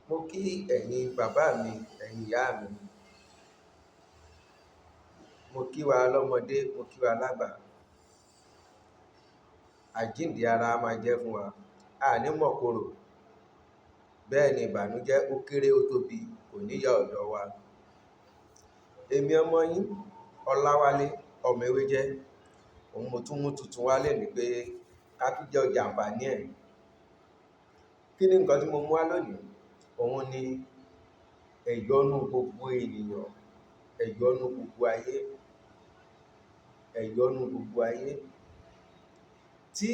Mo kí ẹ̀yin bàbá mi, ẹ̀yin ìyá mi. Mo kí wa lọ́mọdé, mo kí wa lágbà. Àjíǹde ara máa jẹ́ fún wa. A ní mọ̀korò. Bẹ́ẹ̀ ni ìbànújẹ́ ó kéré ó tóbi kò ní yà ọ̀dọ̀ wa. Èmi ọmọ yín, Ọláwálé, ọmọ ewé jẹ́. Òun mo tún mú tuntun wá lónìí pé ká tún jọ jàǹfàní ẹ̀. Kí ni nǹkan tí mo mú wá lónìí? Òun ni ẹ̀yọ́nú gbogbo ènìyàn, ẹ̀yọ́nú gbogbo ayé, ẹ̀yọ́nú gbogbo ayé. Tí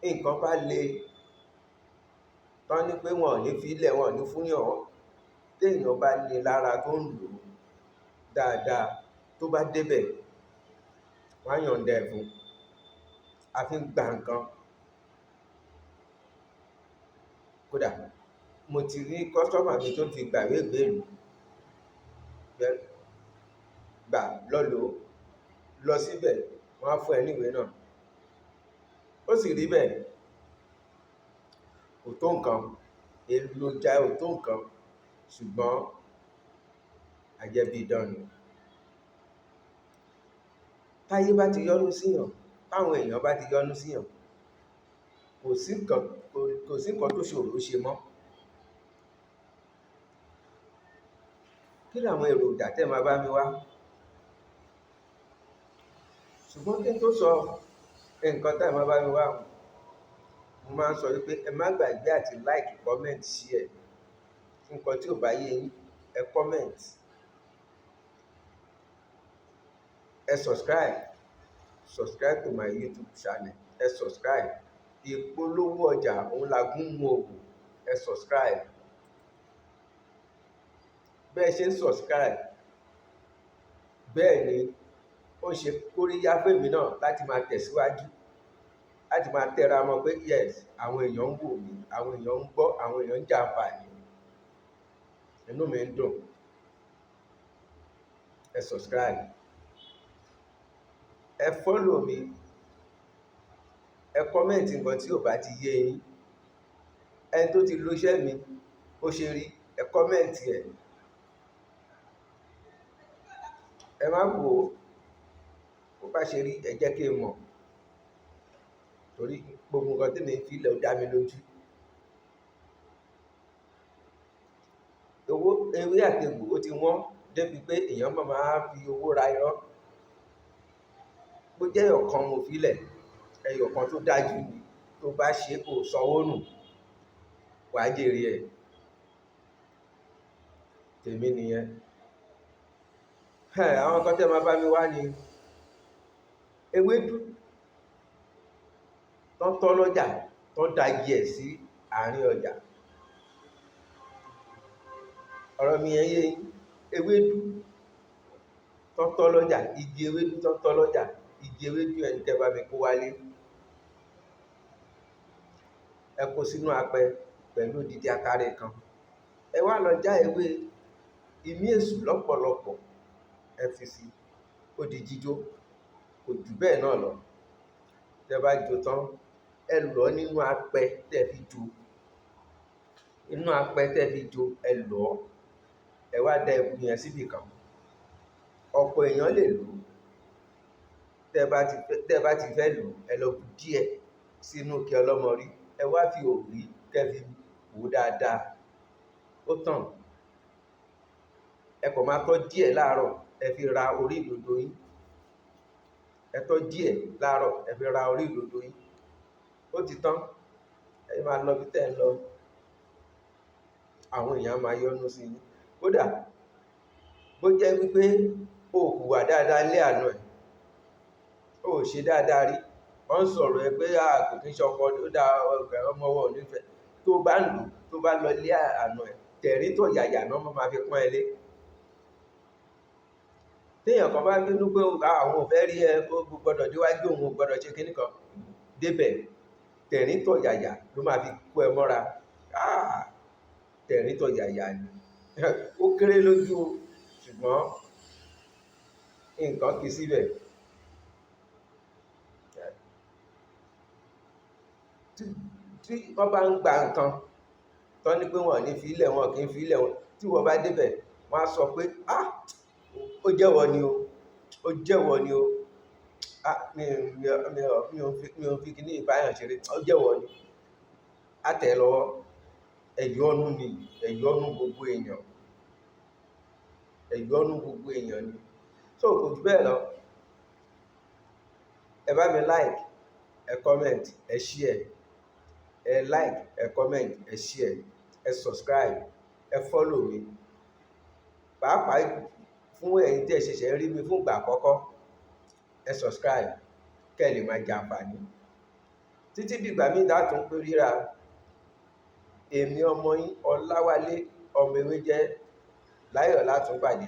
nǹkan bá le, tán ní pé wọ́n ò ní fi lẹ̀, wọ́n ò ní fún yàn. Tí èèyàn bá ní lára tó ń lò dáadáa, tó bá dé bẹ̀, wọ́n á yọ̀nda ẹ̀ fún. A fi ń gba nǹkan. Kódà mo ti rí customer mi tó ti gbàwé ìgbélú. Gbà lọ lò ó, lọ síbẹ̀, wọ́n á fún ẹ ní ìwé náà. Ó sì rí bẹ́ẹ̀. Kò tó nǹkan, èròjà ò tó nǹkan, ṣùgbọ́n àjẹbí idán ni. Táyé bá ti yọ́nú sí yàn, táwọn èèyàn bá ti yọ́nú sí yàn, kò sí nǹkan, kò sí nǹkan tó ṣòro ṣe mọ́. Kí ni àwọn èròjà tí ẹ máa bá mi wá? Ṣùgbọ́n kí n tó sọ nǹkan tí ẹ máa bá mi wá, mo máa ń sọ wípé ẹ má gbàgbé àti like, comment, share. Nǹkan tí ò bá yé yín, ẹ comment. Ẹ subscribe. Subscribe to my YouTube channel. Ẹ subscribe. Ìpolówó ọjà òun la gún mú òwò. Ẹ subscribe. Bẹ́ẹ̀ ṣe ń subscribe, bẹ́ẹ̀ ni ó ṣe kóríyá fún èmi náà láti máa tẹ̀síwájú, láti máa tẹra mọ́ pé yes, àwọn èèyàn ń wò mí, àwọn èèyàn ń gbọ́, àwọn èèyàn ń jàǹfàní. Inú mi ń dùn. Ẹ subscribe. Ẹ follow mi. Ẹ comment nǹkan tí ò bá ti yé yín. Ẹni tó ti lo iṣẹ́ mi, ó ṣe rí, ẹ comment ẹ̀. Ẹ má wò ó. Bó bá ṣe rí, ẹ jẹ́ kí n mọ̀. Torí gbogbo nǹkan tí èmi ń fi lẹ̀ ó dá mi lójú. Owó, ewé àti egbò ó ti wọ́n débi pé èèyàn máa máa fi owó ra irọ́. Bó jẹ́ ẹyọ kan mo fi lẹ̀, ẹyọ kan tó dájú ni, tó bá ṣe kò sanwó nù, wà á jèrè ẹ̀. Tèmi nìyẹn. Àwọn nǹkan tí ẹ máa bá mi wá ni ewédú tó ń tọ́ lọ́jà, tó ń da igi ẹ̀ sí àárín ọjà. Ọ̀rọ̀ mi yẹn yé yín. Ewédú tó ń tọ́ lọ́jà, igi ewédú tó ń tọ́ lọ́jà, igi ewédú yẹn ni kí ẹ bá mi kó wálé. Ẹ kó sínú apẹ pẹ̀lú odidi atare kan. Ẹ wá lọ já ewé imí èṣù lọ́pọ̀lọpọ̀, ẹ fi sí i, ó di jíjó. Kò ju bẹ́ẹ̀ náà lọ. Tí ẹ bá jó tán, ẹ lọ̀ nínú apẹ tí ẹ fi jó. Inú apẹ tí ẹ fi jó, ẹ lọ̀. Ẹ wá da ẹbu yẹn síbí kan. Ọ̀pọ̀ èèyàn lè lò ó. Tí ẹ bá ti fẹ́, tí ẹ bá ti fẹ́ lò ó, ẹ lọ bu díẹ̀ sínú ike ọlọ́mọrí. Ẹ wá fi òrí kí ẹ fi wò dáadáa. Ó tàn. Ẹ kàn máa tọ́ díẹ̀ láàárọ̀, ẹ fi ra orí ìdodo yín. Ẹ tọ́ díẹ̀ láàárọ̀, ẹ fi ra orí ìdodo yín. Ó ti tán. Ẹ máa lọ bí tẹ́ ẹ ń lọ. Àwọn èèyàn máa yọ́nú sí yín. Kódà bó jẹ́ wípé o ò hùwà dáadáa lé àna ẹ̀, o ò ṣe dáadáa rí, wọ́n ń sọ̀rọ̀ ẹ pé a kò kí ń ṣọkọ tó dá ọmọ wọn ò ní fẹ́. Tó bá ń lò, tó bá lọ lé àna ẹ̀, tẹ̀rín tọ̀yàyà náà máa fi pọ́n ẹ lé. Tí èèyàn kan bá bínú pé àwọn ò fẹ́ rí ẹ, ó gbọdọ̀ déwájú òun, ò gbọdọ̀ ṣe kíní kan, dé bẹ̀, tẹ̀rín tọ̀yàyà ló máa fi kó ẹ mọ́ra. Ah! Tẹ̀rín tọ̀yàyà ni. Ó kéré lójú o, ṣùgbọ́n nǹkan kì í síbẹ̀. Tí wọ́n bá ń gba nǹkan tán ní pé wọ́n ò ní fi ilẹ̀, wọn kì í fi ilẹ̀ wọn. Tí wọ́n bá débẹ̀, wọ́n á sọ pé, "Ah, ó jẹ́wọ́ ni o, ó jẹ́wọ́ ni o. Ah, mi ò fi kíní ìbáyàn ṣeré, ó jẹ́wọ́ ni." Á tẹ̀ ẹ́ lọ́wọ́. Ẹ̀yọ́nú ni, ẹ̀yọ́nú gbogbo èèyàn. Ẹ̀yọ́nú gbogbo èèyàn ni. So kò jù bẹ́ẹ̀ lọ. Ẹ bá mi like, ẹ comment, ẹ share. Ẹ like, ẹ comment, ẹ share, ẹ subscribe, ẹ follow mi. Pàápàá fún ẹ̀yin tí ẹ ṣẹ̀ṣẹ̀ ń rí mi fún ìgbà àkọ́kọ́, ẹ subscribe kí ẹ lè máa jẹ àǹfààní. Títí dìgbà míì tá tún pé ríra, èmi ọmọ yín, Ọláwálé ọmọ ewé jẹ́ láyọ̀ látún pàdé.